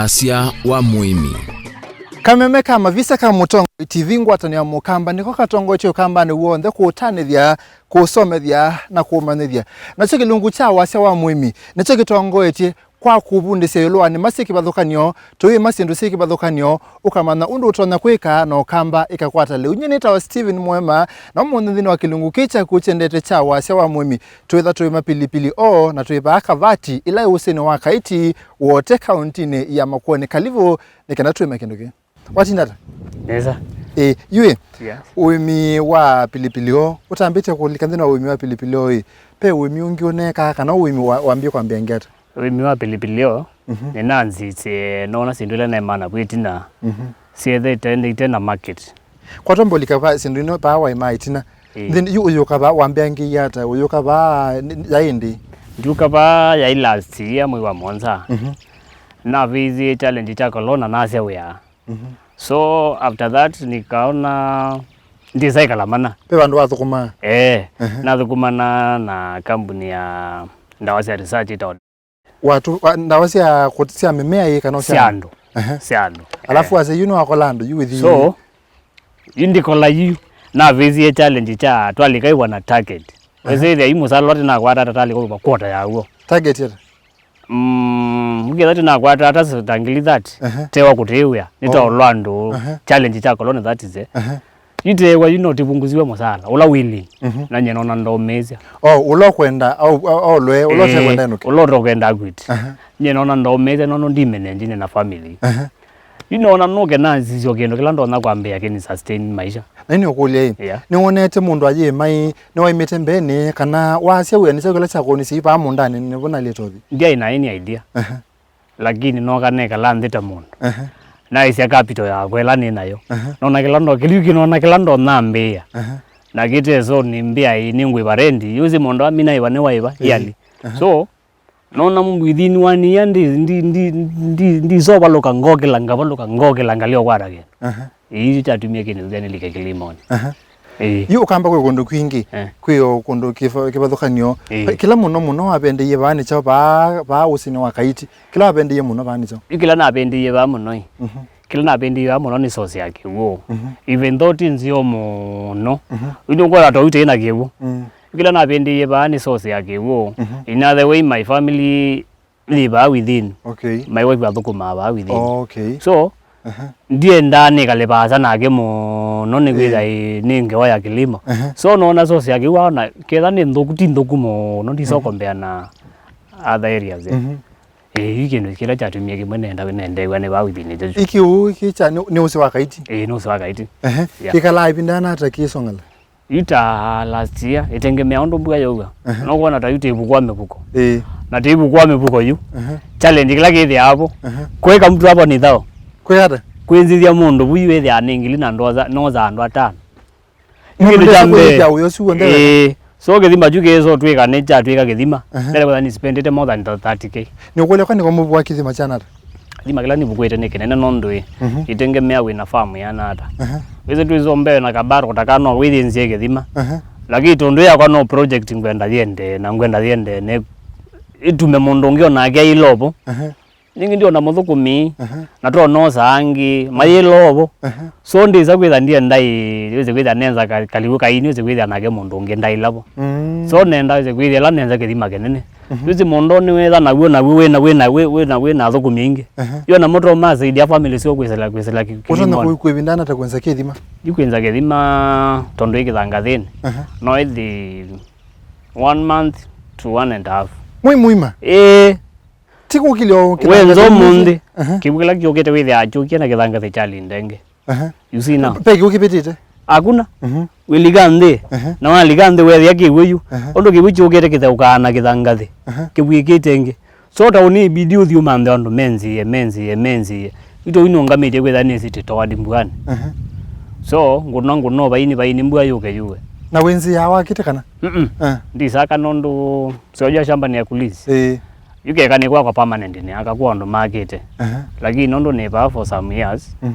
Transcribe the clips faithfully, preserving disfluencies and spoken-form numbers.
Wasya wa mũĩmi. Kameme ka mavisa ka Mũtongoi T V, ngwatanĩo ya Mũkamba, nĩko katongoetye Ũkambanĩ w'onthe kũũtanĩthya, kũũsomethya, na kũũmanyĩthya. Nakyo kĩlungu kya wasya wa mũĩmi nĩkyo kĩtongoetye kwa kũvundĩsya ĩũlũ wa nĩma syĩ kĩvathũkany'o, tũima syĩndũ syĩ kĩvathũkany'o, ũkamanya ũndũ ũtonya kwĩka, na Ũkamba ĩkakwata lĩu. Nyie nĩtawa Steven Mwema, na ũmũnthĩ nthĩnĩ wa kĩlungu kĩĩ kyaku kyendete kya wasya wa mũĩmi, twĩtha tũima pilipili hoho, na twĩ vaa Kavati, ĩla ĩ ũsĩnĩ wa Kaiti, Wote, kaũntĩnĩ ya Makueni. Kalivu, nĩ kana twĩme kĩndũ kĩĩ. Watinda ata? Nesa. Ĩ, yu ĩ, Yes. ũĩmi wa pilipili hoho, ũtambĩte kũlika nthĩnĩ wa ũĩmi wa pilipili hoho ĩ, ve ũĩmi ũngĩ ũneekaa kana ũĩmi wa, wambie kwambĩangia ata? Ũĩmi wa pilipili hoho, Mhm. nĩnanzĩsye noona syĩndũ ila neemana vu ĩtina, Mhm. syethĩte ite na market. Kwa tombo lika va syĩndũ ino paa waima ĩtina. Ĩ. Then yu ũyũka va wambĩangĩie ata? Ũyũka va yaĩ ndĩ? Ndiũka va yaĩ last year mwei wa mũonza. Mhm. Navĩzie challenge kya corona nasya wĩa. Mhm. So after that nikaona ndisaikala mana. Ve vandũ wathũkũmaa? Eh, Mhm. nathũkũmana na kambuni ya ndawa sya research ĩtawa Watu, wa, ndawa sya kũ-, sya mĩmea ĩ kana sya andũ. Ehe. Sya andũ. Alafu Eh. ase yu nĩwakola andũ yu wĩthi. So, yu ndikola yu, navĩsie challenge kya twalika iwa na target. Ehe. Wĩsĩthĩa yu mũsala ũla tĩnakwata ata talika ũva quarter ya w'o. Target yata? Mm, ũketha tĩnakwata ata ta ngili thirty, Ehe. tewa kũtĩwĩa, nĩ Oh. taũlwa andũ, Ehe. challenge kya kolone that is it. Ehe. Yu tewa yu no tĩvungusiwe mũsala, ũla wĩlĩ, Mhm. na nyie nona ndomĩĩsya. Oh, ũla ũkwenda, au, au, aolwe, ũla Ĩĩ, ũtekwenda enũke. Ũla ũtokwenda akwĩte. Aha. Nyie nona ndomĩĩsya, nono ndimenye njine na family. Aha. Yu nona nũke na nsisyo kĩndũ kĩla ndonya kwambĩa kĩni sustain maisha. Na ĩnĩ ũkũlya ĩ, Yeah. nĩwonete mũndũ ayĩma ĩ, nĩwaimĩte mbeenĩ, kana wasya wĩa nĩsya kĩla kyakũnisya ĩ vaa mũndanĩ, nĩvo nalĩtothi? Ndiaĩ na any idea. Aha. Lakini nooka nekala nthĩ ta mũndũ. Aha. Naĩsya capital yakwa ĩla nĩ nayo. Aha. Nona kĩla ndo-, kĩliu kĩnona kĩla ndonambĩĩa. Aha. Na kĩtesonĩ mbĩa ĩ nĩngwĩva rendi. Yũsĩ mũndũ amina ĩva nĩwaĩva, Ĩĩ. yearly. Aha. So, nona within one year ndi, ndi, ndi, ndi, ndisovalũka ngokĩla, ngavalũka ngokĩla ngalĩ ũkwata kĩndũ. Aha. Ĩĩ, kyatumie kĩnĩthũthya nĩlike kĩlimonĩ. Aha. Ĩĩ. Yu ũkamba kwĩ kũndũ kwingĩ, Eh. kwĩ o kũndũ kĩva-, kĩvathũkany'o. Ĩĩ. Kĩla mũno mũno wavendeie vaa nĩ kyaũ vaa, vaa ũsĩnĩ wa Kaiti? Kĩla wavendeie mũno vaa nĩ kyaũ? Yu kĩla navendeie vaa mũno ĩ. Mhm. Kĩla navendeie vaa mũno nĩ source ya kĩw'ũ. Mhm. Even though ti nzeo mũno. Mhm. Yu nĩũkwona ta ũitĩĩ na kĩw'ũ. Mm. Yu kĩla navendeie vaa nĩ source ya kĩw'ũ. Mhm. In other way, my family nĩ vaa within. Okay. My wife athũkũmaa vaa within. Oh, okay. So, Aha. ndiendaa nĩkale vaasa nake mũno nĩkwĩtha Ĩĩ. ĩ, nĩ ngewa ya kĩlimo. Aha. So, noona source ya kĩw'ũ, ona ketha nĩ nthũku, ti nthũku mũno, ndisokombea na other areas, eh. Mhm. Ĩĩ, yu kĩndũ kĩla kyatumie kĩmwe nenda, nendeew'a nĩ vaa within ĩkyo. Ĩ kĩw'ũ kĩ kya nĩ, nĩ ũsĩ wa Kaiti? Ĩĩ, nĩ ũsĩ wa Kaiti. Ehe. Yeah. Kĩkalaa ĩvinda yĩana ata kĩsongela? Yu ta last year, ĩtengemea ũndũ mbua yaua. Aha. No kwona ta yu tĩvukwa mĩvuko. Ĩĩ. Na tĩvukwa mĩvuko yu. Aha. Challenge kĩla kĩthĩawa vo. Aha. Kwĩka mtu hapo ni thao. Kwĩ ata? Kwĩnzithya mũndũ vu yu ĩthĩaa nĩ ngili na ndoza, noza andũ atano. Yu kĩndũ kya mbee. Kũĩkĩa ũyo ũsu w'onthe weka? Ĩĩ. So kĩthima kyu kĩĩsotw'ĩka nĩ kyatw'ĩka kĩthima. Aha. Ndele kwĩtha nĩspendĩte more than thirty K. Nĩũkũlya kwa nĩko mũvua kĩthima kya nata? Kĩthima kĩla nĩvukwĩte nĩ kĩnene nũndũ ĩ, Mhm. ĩtengemea wĩ na farm yana ata. Aha. Wĩsĩ twĩsombewe na kabaro taka no wĩthĩnzĩe kĩthima. Aha. Lakini tondũ yakwa no project ngwenda yĩendee, na ngwenda yĩendee nĩ ĩtume mũndũ ũngĩ onake ailove. Aha. Ningĩ ndiona mũthũkũmi, Aha. na tonosa angĩ, mayĩlove. Aha. So ndĩsa kwĩtha ndienda ĩ, wĩsĩ kwĩtha nenza ka-, kaliw'ũ kaini, wĩsĩ kwĩtha nake mũndũ ũngĩ ndailavo. Mm. So nenda wĩsĩ kwĩthĩa ĩla nenza kĩthima kĩnene. Mhm. Wĩsĩ mũndũ nĩwetha naw'o, naw'o wĩna, wĩna, wĩ-, wĩna, wĩna athũkũmi aingĩ. Aha. Yu ona mũto masaidia family sio kwĩsĩla, kwĩsĩla ki-, Ũtonya kĩlimoni. Kũ-, kwĩvinda nata kwenza kĩthima? Yu kwĩnza kĩthima tondũ ĩkĩthangathĩnĩ. Aha. No ĩthi one month to one and a half. Mwei mũima? Ĩĩ. Ti kũkĩlya o kĩthangathĩ. Wenza ũmũnthĩ, Aha. kĩw'ũ kĩla kĩũkĩte wĩthĩaa kyũkie na kĩthangathĩ kya lindenge. Aha. You see now? Pe kĩw'ũ kĩvĩtĩte? Hakuna. Mhm. Wĩlika nthĩ, Aha. na walika nthĩ wethĩa kĩw'ũ yu. Aha. Ũndũ kĩw'ũ kyũkĩte kĩtheũkaa na kĩthangathĩ. Aha. Kĩvw'ĩkĩte ĩngĩ. So ta ũnĩ ibidi ũthi ũmanthe andũ menzĩe, menzĩe, menzĩe. Ito ino ngamĩtye kwĩtha nĩ city toward mbuani. Aha. So, ngũno, ngũno, vaini, vaini, mbua yũke yue. Na wenzĩaa wakĩte kana? Mm-mm. Ah. Ndisaka nũndũ, si wajua shamba ni ya kulizi. Eh. Yu keka nĩ kwakwa permanent nĩ aka kwa andũ makĩte. Aha. Lakini nũndũ nĩ vaa for some years. Mhm.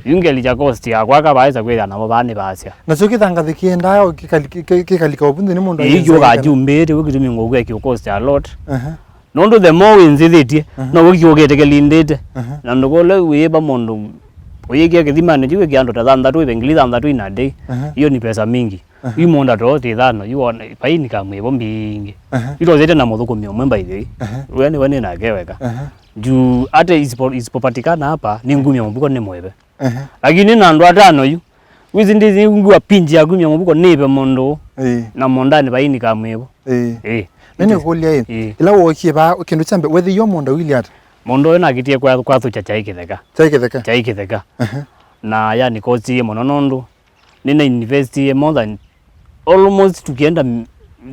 Yu ngelikya cost ya kwaka vaĩsa kwĩthĩa namo vaa nĩ vaasya. Nakyo kĩthangathĩ kĩendaa kĩkali-, kĩ-, kĩ-, kĩkalika ũvu nthĩ nĩ mũndũ Ĩĩ, ayenza kĩũka kana? Jumbĩte, wĩ kĩtumi ngũkwĩa kĩũ cost a lot. Aha. Nũndũ the more wĩnzĩthĩtye, aha, noguo kĩũkĩte kĩlindĩte. Aha. Na ndũkole wĩĩva mũndũ ũyĩkĩa kĩthimanĩ kĩu wĩkĩa andũ ta thanthatũ, ĩve ngili thanthatũ in a day. Aha. Hiyo ni pesa mingi. Aha. Yu mũũnda too ti ithano, yu wona, paini kamwĩvo mbingĩ. Aha. Yu tũsĩte na mũthũkũmi ũmwe by the way. Aha. Ũya nĩwe nĩ nake weka. Aha. Juu hata isipo-, isipopatikana hapa, nĩngumya mũvuko nĩmwĩve. Ehe. Lakini na andũ atano yu. Wĩsĩ ndĩsĩ ngua pinji ya kumya mũvuko nĩve mũndũ. Ĩĩ. Na mũũndanĩ vai nĩkamwĩvo. Ĩĩ. Ĩĩ. Na nĩkũlya ĩ, ĩĩ, ĩla wookie vaa, kĩndũ kya mbee, weethĩie mũũnda ũilyĩ ata? Mũũnda ũyũ nakĩtie kwa-, kwathũkya kyaĩ kĩtheka. Kyaĩ kĩtheka? Kyaĩ kĩtheka. Ehe. Na yani kostie mũno nũndũ nĩna investie more than almost tukienda m-,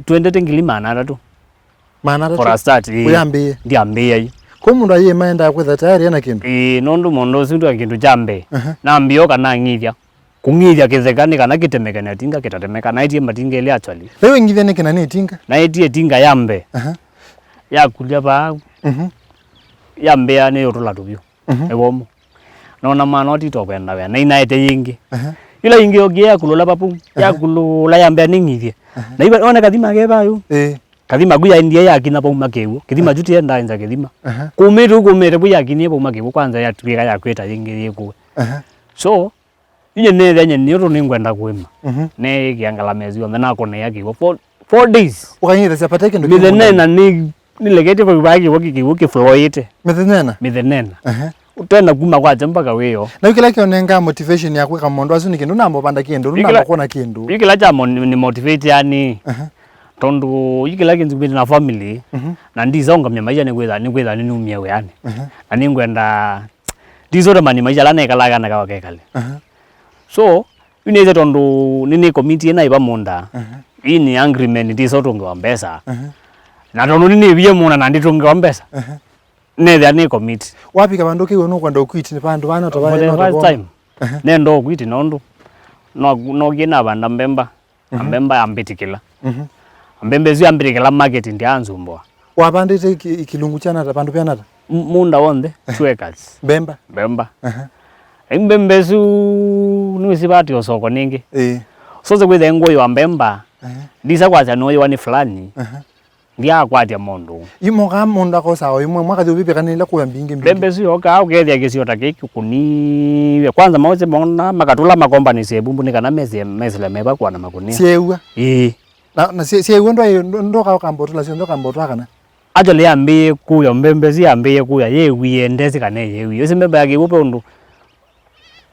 twendete ngili maana atatũ. Maana atatũ? For a start, ĩĩ. Ũyambĩĩe? Ndyambĩĩa yu. Kwa mũndũ ayĩma endaa kwĩtha tayari ena kĩndũ? Ĩĩ, nũndũ mũndũ ũsu ndwa kĩndũ kya mbee. Aha. Nambĩĩa o kana ng'ithya. Kũng'ithya kĩtheka nĩ kana kĩtemeke na ĩtinga kĩtatemeka. Naĩtie matinga elĩ actually. Leo ng'ithya nĩ kĩna nĩ ĩtinga? Naĩtie ĩtinga ya mbee. Aha. Yakulya vaa. Mhm. Yambĩa nĩ ũtũla tũvyũ. Mhm. Nĩ womũ. Nona mwana ũtito kwenda wĩa. Na inaete yĩngĩ. Aha. Ila ingĩ okie yakulũla vapu. Aha. Yakulũla yambĩa nĩ ng'ithye. Aha. Na iva, one kathima ke vayu. Ĩĩ. Kathima ku yaendie yakinya vauma kĩw'ũ. Kĩthima kyu tiendaa nza kĩthima. Aha. Kumĩte u kumĩte vu yakinyie vauma kĩw'ũ kwanza yatw'ĩka yakwĩta yĩngĩ yĩkũe. Aha. So, inye nethĩa nye nĩ ũndũ nĩngwenda kũĩma. Mhm. Neĩkĩa ngalama syonthe nakũnĩa kĩw'ũ. Four, four days. Ũkanyithasya vate kĩndũ kĩmwe. Mĩthenena nĩ, nĩleketye vau vaa kĩw'ũ kĩ-, kĩw'ũ kĩfloĩte. Mĩthenena? Mĩthenena. Aha. Ũtena kuma kwakya mpaka wĩo. Na yu kĩla kĩonengaa motivation ya kwĩka maũndũ asu nĩ kĩndũ, namba ũvanda kĩndũ, yu kĩla, namba kũona kĩndũ. Yu kĩla kya mo-, nĩ motivate yani. Aha. Tondũ yu kĩla kĩnzumĩte na family, mhm, na ndisongamya maisha nĩ kwĩtha, nĩ kwĩtha nĩnumie wĩanĩ. Aha. Na nĩngwenda, ndisotamani maisha ala nekalaga na kawa kekale. Aha. So, yu nĩse tondũ nĩnĩkomitie naĩva mũũnda. Aha. Ii nĩ agreement ndisotũngĩwa mbesa. Aha. Na tondũ nĩnĩvie mũũnda na nditũngĩwa mbesa. Aha. Nethĩa nĩ commit. Wavika vandũ kĩw'ũ nũkwenda ũkwiti nĩ vandũ vana ta for the first time. Aha. Nenda ũkwiti nũndũ no, nokie navanda mbemba. Na, mhm, mbemba yambĩtĩkĩla. Mhm. Mbemba ĩsu yambĩtĩkĩla market ndyaanzumbũa. Wavandĩte iki-, ikilungu kyanata, vandũ vyanata? M-, mũũnda w'onthe, aha, two acres. Mbemba? Mbemba. Aha. Ĩ mbemba ĩsu nĩwĩsĩ vati o soko nĩngĩ. Ĩĩ. Sose kwĩthĩa ngũyĩwa mbemba. Aha. Ndisa kwasya nũyĩwa nĩ fulani. Aha. Ndyaakwatya mũndũ. Yu mokaa mũndũ akosaa o ĩmwe, mwakathi ũvĩvĩkanĩla kũya mbingĩ mbingĩ. Mbembe isu yokaa, ũkethĩa kĩsio ta kĩĩ kĩkũniwe. Kwanza mawĩsĩ mona makatũla makombanĩsye ĩvumbu nĩ kana mesĩe, mesĩle meva kũana makũnia. Syeew'a? Ĩĩ. Na, na sye-, syeew'a ndwaĩ, ndo-, ndoka ũkamba ũtũla syonthe ũkamba ũtwaa kana? Actually yambĩĩe kũya, mbembe isu yambĩĩe kũya, yĩwie ndesĩ kana yĩwie. Ĩsu mbembe ya kĩw'ũ ve ũndũ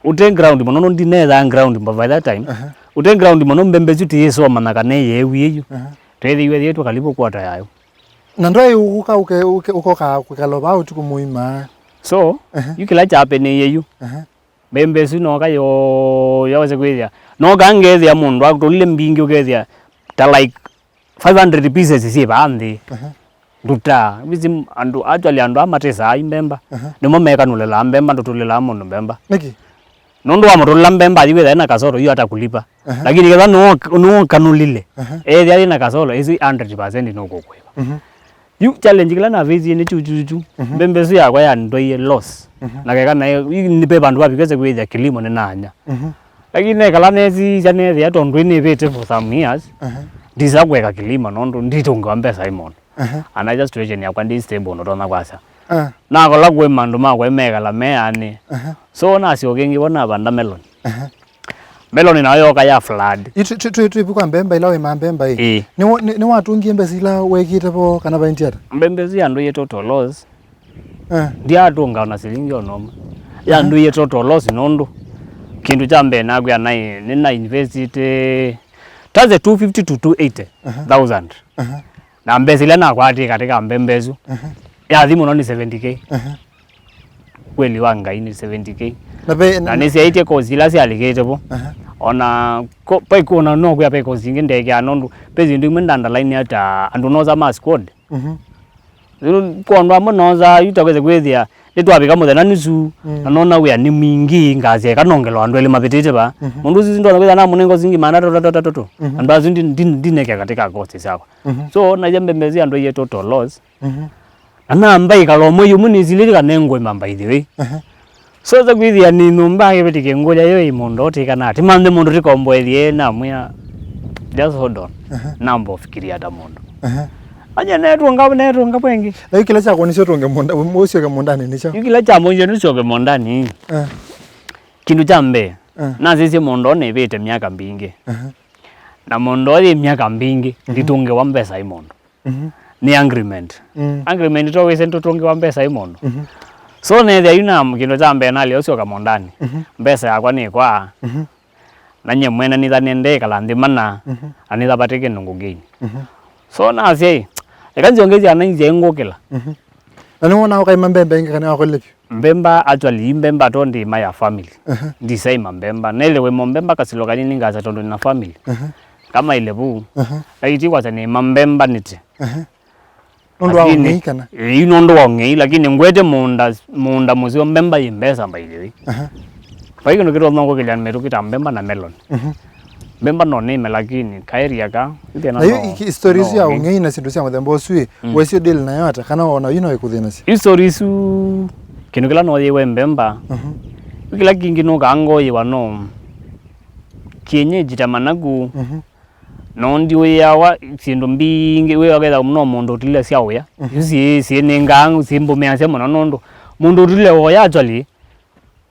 ũte ground mũno, no ndinethaa ground by that time. Aha. Ũte ground mũno, mbembe isu tiyĩsoma na kana ĩyeewie yu. Aha. Twethĩiwe thĩĩtwe kalivu quarter yayo. Na ndwaĩ ũka ũke-, ũke-, ũkoka kwĩkala vaa ũtukũ mũima? So, aha, yu kĩla kyapenĩie yu. Aha. Mbembe isu noka yo, yawese kwĩthĩa. Noka ngethĩa mũndũ atũlile mbingĩ ũkethĩa ta like five hundred pieces syĩ vaa nthĩ. Aha. Ndutaa. Wĩsĩ andũ, actually andũ aa matesaa mbemba. Aha. Nĩmo mekanũlĩlaa mbemba, ndũtũlĩlaa mũndũ mbemba. Nĩkĩ? Nũndũ wamũtũlĩla mbemba, athi wĩthae na kasoro, yu atakulipa. Aha. Lakini ketha nũũ-, nũũkanũlile, aha, ethĩa yĩ na kasoro, ĩsu hundred percent nũkũkũĩva. Mhm. Yu challenge kĩla navĩsie nĩ chu, chu, chu, chu. Mhm. Mbemba ĩsu yakwa yandwaie loss. Mhm. Na keka nayo, yu nĩ ve vandũ vavikĩte kwĩthĩa kilimo nĩ nanya. Mhm. Lakini nekala nesisya nethĩa tondũ nĩvĩte for some years, aha, ndisa kweka kilimo nũndũ nditũngĩwa mbesa ĩ mũno. Aha. Ana ĩsa situation yakwa ndi stable ũndũ ũtonya kwasya. Ah. Nakola kwĩ maũndũ makwa mekala meanĩ. Aha. So nasyoka ĩngĩ vo navanda melon. Aha. Melon nayo yoka ya flood. Yu twi-, twi-, twi-, twivi kwa mbemba ila wĩmaa mbemba ĩ. Ĩĩ. Nĩ wa-, nĩ, nĩwatũngie mbesa ila wekĩte vo kana vaendie ata? Mbemba isu yandũie total loss. Eh. Ndyaatũnga ona silingi ona ũmwe. Aha. Yandũie total loss nũndũ kĩndũ kya mbee nakwĩa naĩ, nĩna investite ta the two fifty to two eighty thousand. Aha. Aha. Na mbesa ila nakwatie katika mbemba isu, aha, yathi mũno nĩ seventy K. Aha. Kweli wa Ngai nĩ seventy K. Na ve-, na nĩsyaĩtye course ila syalikĩte vo. Aha. Ona ko-, ve kũ-, ona no kwĩa ve course ingĩ ndekea nũndũ ve syĩndũ imwe ndandalaini ata andũ nosa ma squad. Mhm. Yu kwa andũ amwe nosaa, yu ta kwĩsa kwĩthĩa, nĩtwavika mũthenya nusu, mm, na nona wĩa nĩ mwingĩ, ngasya, eka nongela andũ elĩ mavĩtĩte vaa. Mhm. Mũndũ ũsu ndonya kwĩthĩa namũnenga ũsingi maana tatu, tatu, tatu, tatu. Mhm. Andũ asu ndi-, ndi-, ndinekea katika cost syakwa. Mhm. So, naisya mbembe isu andũ aiye total loss. Mhm. Na namba ĩkala ũmwe yu mũnĩsilĩte kana ngũĩma by the way. Mhm. So, sa kwĩthĩa nĩ nyũmba akĩvĩtĩkĩa ngũlya yo ĩ mũndũ ũtĩkana ati manthe mũndũ tĩkomboethie namwĩa, just hold on. Mhm. Namba ũfikiria ta mũndũ. Mhm. Anya netũnga, netũnga vengĩ. Na yu kĩla kyakwonisye ũtũnge mũnda, ũsyoke mũndanĩ nĩ kyaũ? Yu kĩla kyamũisye nĩsyoke mũndanĩ. Eh. Kĩndũ kya mbee, eh, nasisye mũndũ nĩvĩte myaka mbingĩ. Aha. Na mũndũ ũyũ yĩ myaka mbingĩ, mhm, nditũngĩwa mbesa ĩ mũndũ. Mhm. Nĩ agreement. Mm. Agreement to wĩse ndũtũngĩwa mbesa ĩ mũndũ. Mhm. So nethĩa yu na kĩndũ kya mbee nalĩ ũsyoka mũndanĩ. Mhm. Mbesa yakwa nĩkwaa. Mhm. Na nyie mwene nĩtha nĩendee kala nthĩ mana, mhm, na nĩtha vate kĩndũ ngũgain. Mhm. So nasya ĩ, eka nzyongethya na nzĩa ngũkĩla. Mhm. Na nĩwona ũkaima mbemba ĩngĩ kana wakolile vyũ? Mbemba, actually, ii mbemba to ndĩma ya family. Aha. Ndisaima mbemba. Nelewe mo mbemba kasilo kanini ngasa tondũ nĩna family. Aha. Kama ile vu. Aha. Lakini ti kwasa nĩma mbemba nĩte. Aha. Nũndũ wa lakini, ũng'ei kana? Ĩĩ, nũndũ wa ũng'ei, lakini ngwete mũũnda, mũũnda mũseo mbemba yĩ mbesa, by the way. Aha. Vai kĩndũ kĩtonya kũkĩlya mĩtũkĩ ta mbemba na melon. Mhm. Mbemba no nĩme, lakini kaeria ka, ithĩna. Na yu no, iki-, stories no ya ũng'ei. Ũng'ei na syĩndũ sya mũthemba ũsu ĩ, mm, wesĩ deal nayo ata, kana wona yu no ĩkũthĩnasya? Yu stories isu, kĩndũ kĩla no yĩwe mbemba, mhm, kĩla kĩngĩ nũkaa ngoyĩwa no kienyeji ta managu, mhm, no ndiũĩawa syĩndũ mbingĩ, wĩ waketha no mũndũ ũtulile sya ũya. Mhm. Isu syĩ, syĩnĩngaa, syĩmbũmĩasya mũno nũndũ mũndũ ũtulile ũya actually,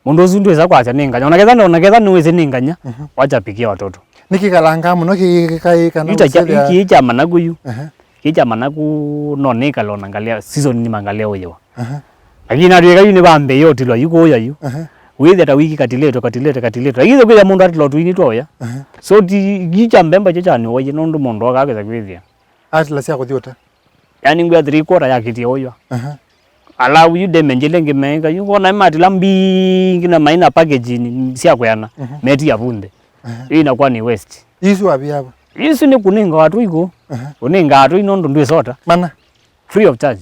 mũndũ ũsu ndwĩsa kwasya nĩ nganya. Ona ketha, ona ketha nĩwĩsĩ nĩ nganya, mhm, wacha pikia watoto. Nĩkĩkalangaa mũno kĩkaĩ kana yu ta kya, ũsethĩa kĩĩ kya managu yu. Aha. Kĩĩ kya managu no nĩkala ona ngalea, season nĩma ngalea ũyĩwa. Aha. Lakini atwĩka yu nĩvambĩĩe ũtilwa yu kũũya yu. Aha. Wĩthĩa ta wiki katilĩtwe, katilĩtwe, katilĩtwe. Lakini kwĩthĩa mũndũ atilwa tũini twa ũya. Aha. So ti, kĩĩ kya mbemba kyo kya nĩwoie nũndũ mũndũ oka akesa kwĩthĩa. Atila sya kũthi ũta. Yani ngwĩa three quarter yakĩtie ũywa. Aha. Alavu yu damage ĩla ĩngĩ meĩka, yu wona matila mbingĩ na maina packaging sya kwĩana, mhm, metia vu nthĩ. Aha. Yu inakuwa ni waste. Isu wavia ava? Isu nĩ kũnenga watu iku. Aha. Ũnenga watu ino ndũ ndwĩ sota. Mana? Free of charge.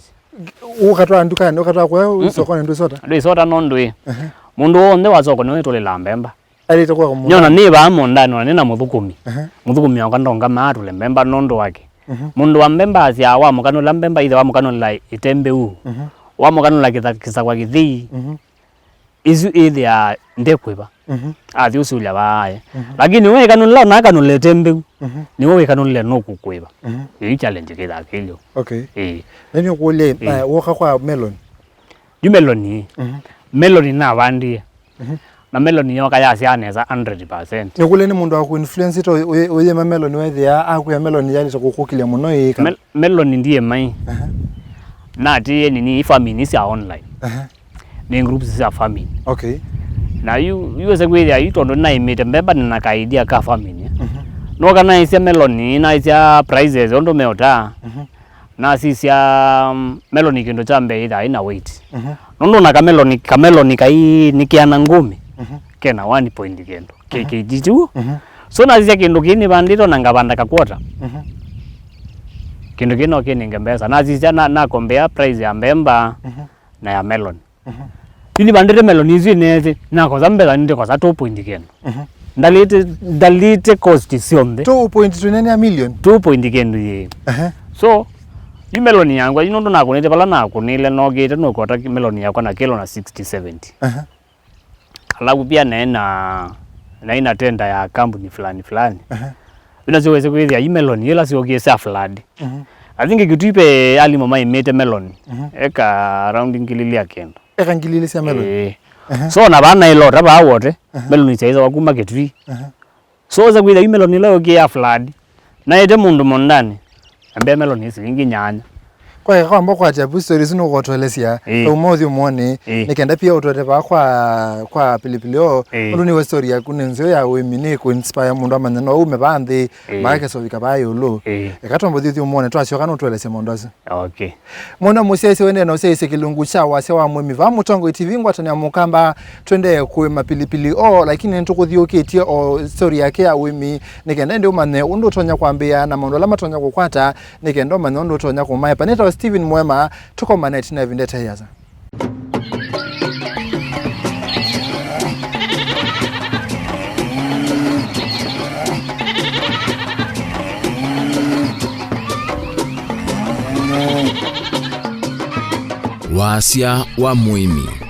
Ũkatwaa ndukanĩ, ũkatwaa kũya, mm-mm, sokoni ndwĩ sota? Ndwĩ sota no ndwĩ. Aha. Mũndũ wonthe wa soko nĩwe ĩtũlĩlaa mbemba. Aĩlĩte kwaka mũũnda. Nyona nĩ vaa mũũndanĩ, ona nĩ na mũthũkũmi. Aha. Mũthũkũmi wakwa ndongamaa atũle mbemba nũndũ wake. Mhm. Mũndũ wa mbemba asyaa wamũkanũla mbemba, either wamũkanũla ĩtembeu, mhm, wamũkanũla kĩtha-, kĩsakwa kĩthei. Mhm. Isu ĩthĩaa ndekwĩva. Mhm. Athi ũsũlya vaaye. Mhm. Lakini we ĩkanũla, ona akanũla ĩtembeu, mhm, nĩwe wĩkanũlile nũkũkwĩva. Mhm. Ĩĩ challenge kĩthaa kĩlyo. Okay. Ĩĩ. Na nĩũkũlya, ĩĩ, eh, woka kwa melon? Yu meloni. Mhm. Meloni navandie. Mhm. Na meloni yoka yasyaa nesa hundred percent. Nĩkũlya nĩ mũndũ wa kũinfluence to ũyĩ-, ũyĩma meloni wethĩa akwĩa meloni yalĩte kũkũkĩlya mũno ĩĩ kana? Mel-, meloni ndiĩmai. Aha. Natĩĩe nini i farming sya online. Aha. Nĩ groups sya farming. Okay. Na yu, yu wĩse kwĩthĩa yu tondũ naĩmĩte mbemba nĩna ka idea ka farming, eh. Mhm. Noka naisya meloni, naisya prices ũndũ meũtaa. Mhm. Nasisya, mm, meloni kĩndũ kya mbee ĩthaa ĩna weight. Mhm. Nũndũ na kameloni, kameloni kai nĩkeana ngũmĩ, mhm, kena one point kĩndũ. Kĩ, mhm, kg tu. Mhm. So nasisya kĩndũ kĩĩ nĩvandĩtwe na ngavanda kakwota. Mhm. Kĩndũ kĩĩ no kĩnenge mbesa. Nasisya na, na compare price ya mbemba, mhm, na ya melon. Mhm. Yu nĩvandĩte melon isu inethĩ, nakosa mbesa nĩndĩkosa two point kĩndũ. Mhm. Ndalĩte, ndalĩte cost syonthe. Two point two nene a million? Two point kĩndũ yĩĩ. Ehe. So, yu melon yakwa, yu nũndũ nakũnĩte vala nakũnĩle, nokĩte nũkota melon yakwa na kĩlo na sixty, seventy. Ehe. Alafu pia naĩ na, naĩ na tenda ya kampuni fulani fulani. Ehe. Yu nasyo wĩsĩ kwĩthĩa yu melon yĩla syokie sya flood. Mhm. I think Kitui ve alimo maĩmĩte melon. Mhm. Eka around ngili ilĩ ya kĩndũ. Eka ngili ilĩ sya melon? Ĩĩ. Aha. So na vaa naĩlota vaa wote, aha, melon syaĩsawa kuma Kitui. Aha. So wĩsa kwĩthĩa yu melon ĩla yũkie ya flood, naĩte mũndũ mũũndanĩ, ambĩa melon ĩ silingi nyanya. Kwa eka kwamba kwatya vu story isu nũkũtũelesya, ĩĩ, tauma ũthi ũmwonĩ, ĩĩ, nĩ kenda pia ũtwete vaa kwa, kwa pilipili o, ĩĩ, ũndũ nĩwe story yaku nĩ nzeo ya ũĩmi, nĩ kũ inspire mũndũ amanya no ume vaa nthĩ, ĩĩ, maake sovika vaa ĩũlũ. Ĩĩ. Eka twamba ũthi ũthi ũmwone, twasyoka nũtũelesya maũndũ asu. Okay. Mũno mũsyaĩĩsya wendee na ũsyaĩĩsya kĩlungu kya wasya wa mũĩmi vaa Mũtongoi T V ngwatanĩo ya Mũkamba, twendee kũĩma pilipili o, lakini nĩtũkũthiũkĩtye o story yake ya ũĩmi, nĩ kenda ĩndĩ ũmanye ũndũ ũtonya kwambĩĩa na maũndũ ala matonya kũkwata, nĩ kenda ũmanye ũndũ ũtonya kũmaepa. Nĩtawa Stephen Mwema, tũkomane ĩtina ĩvinda ĩtee yasa. Wasya wa mũĩmi.